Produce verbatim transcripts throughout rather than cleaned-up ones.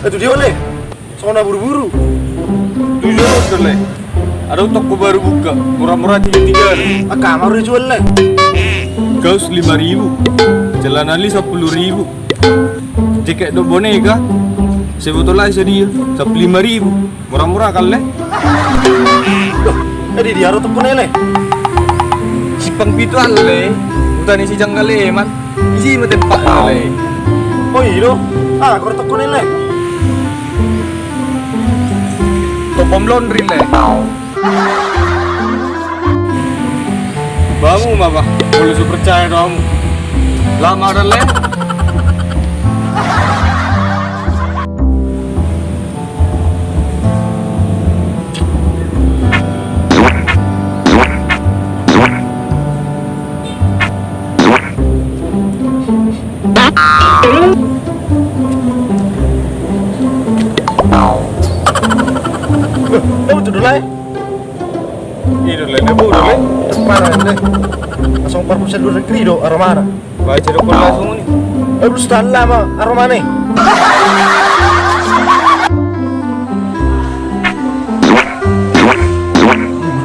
Eh, tu dia, Leh? Songon na buru-buru. Tujuh ratus, Leh. Adong toko baru buka, murah-murah tiga tiga. Angka aha ma dijual, Leh? Kaus lima ribu, celana li sampulu ribu, jaket dohot boneka, sebotol aek sadia, sampulu lima ribu. Murah-murah kan, Leh? Jadi dia ro toko ni, Leh? Simpang Pitu an, Leh. Huta ni si Jangga Leman. Isi ma tempat, Leh. Oh, i do. Ah, ro toko ni, Leh? Toko pom laundry, Leh. Bamu ma, bah. Molo so percaya do hamu. Lama do, Leh. Bamu tu do, Leh? I do, Leh, dia buru, Leh. Parah, Leh. Langsung parpusat luar negeri do, aromana. Baca do, Leh, langsung ni. Eh, belum setan lama, aromana.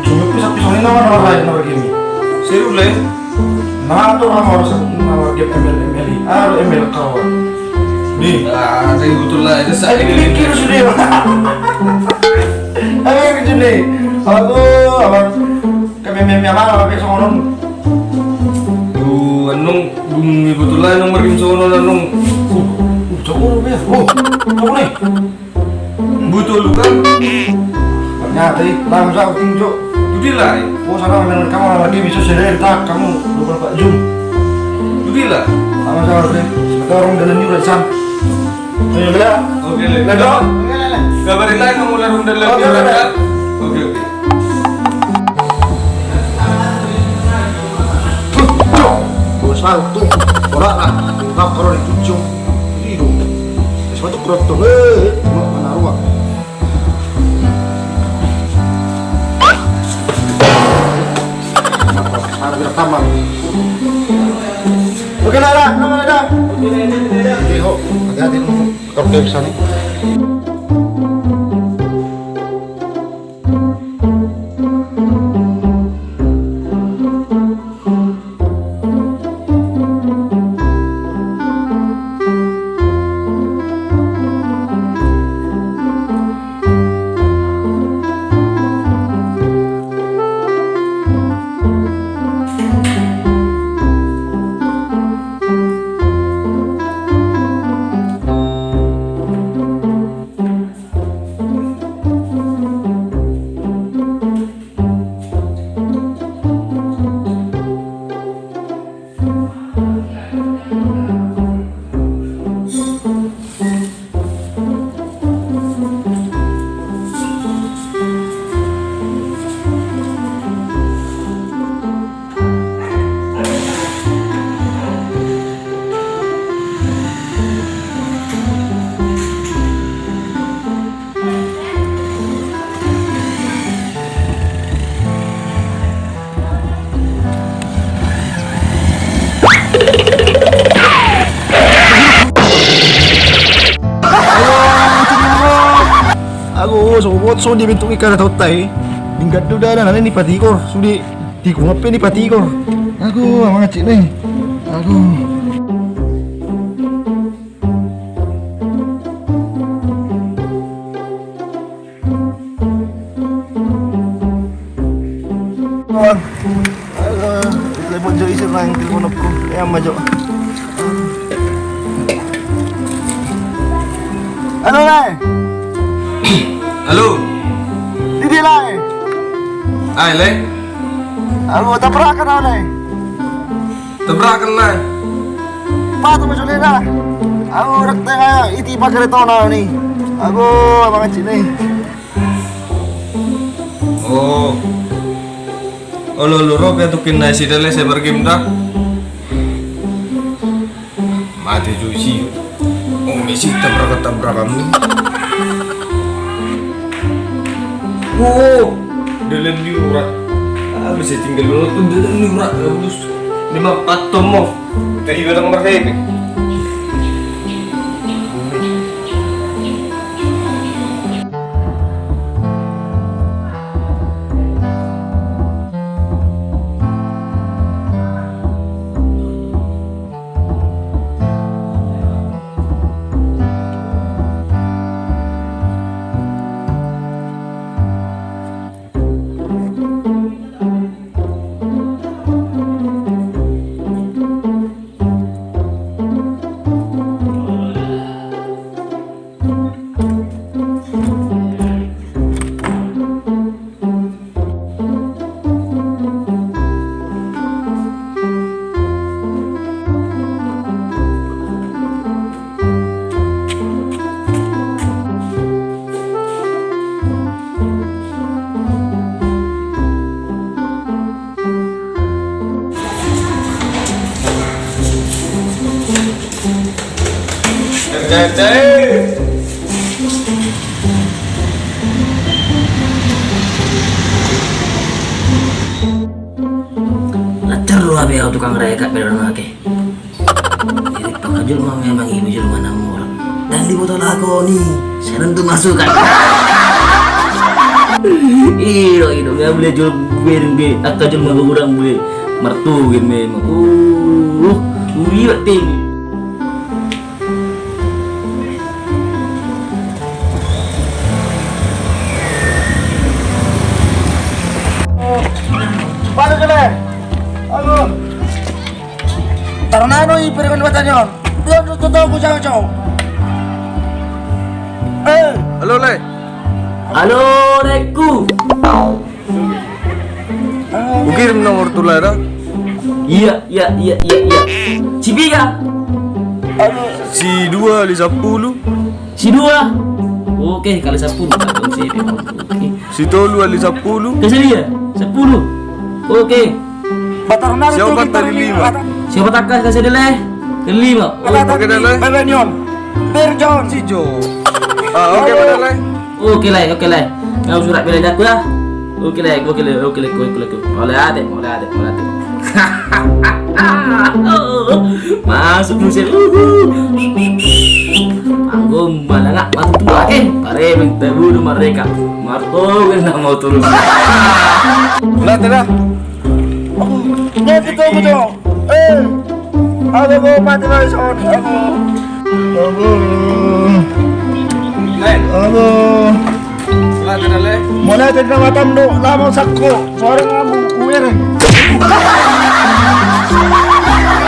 Cuma pisau-pisau ini nama, nama lain, nama gini. Serius, Leh? Nah, tu orang harus nama game M L, M L I. Ah, M L kawan. Nih. Ah, ada yang betul lah, itu saya. Eh, pikir sudah. Ayo, gitu nih. Aku, apa? Kami meme amala pakai songon on. Duh, anong, dung i betul lah, anong, margame songon on, anong. Uh, uh, jago lu, ya. Uh, jago nih. Betul lu kan? Ternyata i, langsung aku tinjau. Itu dia lah. Oh, sana main kamu lagi bisa sendiri, tak, kamu lupa, Pak Jum. Itu dia lah. Sama-sama, Pak. Sekarang dalam juga, Sam. Ayo, Bela. Oke, Leh. Leh, dong. Kabari lain, mau lalu dalam. Oke, Bela. Oke, oke. Dosa tu, ora lah, tinggal kalau di tujuh, di dua. Terus masuk kerotong, eh, mana ruang? Ada gerak taman. Oke, lah, lah, lah, lah. Oke, ho, hati-hati lu. Oke, sana. Ago, so bot so dia bentuk ikan atau tai. Tinggal tu dah, nanti ni patikor, sudah tikung apa ni patikor. Ago, amangat cik ni. Ago. Bang, eh, telepon jo, isi nang telepon aku. Eh, ama jo. Halo, Lai. Halo. Di dia, Lai? Ai, Lai. Halo, tabrakan, Lai. Tabrakan, Lai. Pato ma jolena. Au rek tengah iti pakai retona ni. Ago, abang acik ni. Oh. Olo, olo, ro pe tu kinna isi dale se bergame dah. Mate jo isi. Oh, misi tabrakan-tabrakan ni. Oh, dalan ni urat. Ah, bisa tinggal dulu tu dalan ni urat, bagus. Lima empat tomo. Tadi datang berhepe. Lancar do hape au tukang reka pe do na ake. Jadi pangajul ma memang ibu jul mana murah. Dan di botol aku ni, saya nentu masuk kan. Iro iro nggak boleh jul gue gue. Angka jul mah kurang gue. Mertu gue memang. Uh, gue iwak ting. Balik kene. Aduh. Tarnano i permen batanion. Dua dua tutu ku jauh jauh. Eh. Halo le. Halo leku. Hukirim nomor tu lae da. Iya iya iya iya iya. Sipiga? Si dua ali sampulu. Si dua. Oke kali sampulu. Oke. Si tolu ali sampulu. Kasi dia sampulu. Oke. Si opat ali lima. Si opat angka kasi dia le. Kelima. Oke da le. Bebe nion. Berjon. Si jo. Ah oke da le. Oke lae oke lae. Kau surat bela jaku ya. Oke lae oke lae oke lae oke lae. Mauliate mauliate mauliate. Masuk musim. Anggo malangak mantua eh. Pare minta bunuh mereka. Marto kena mau turun. Mauliate da. Nyaki tu bejo. Eh. Aduh, mati lagi son. Aduh. Aduh. Aduh. Mulai dari nama tamdo, lama sakko. Suara kamu uweren.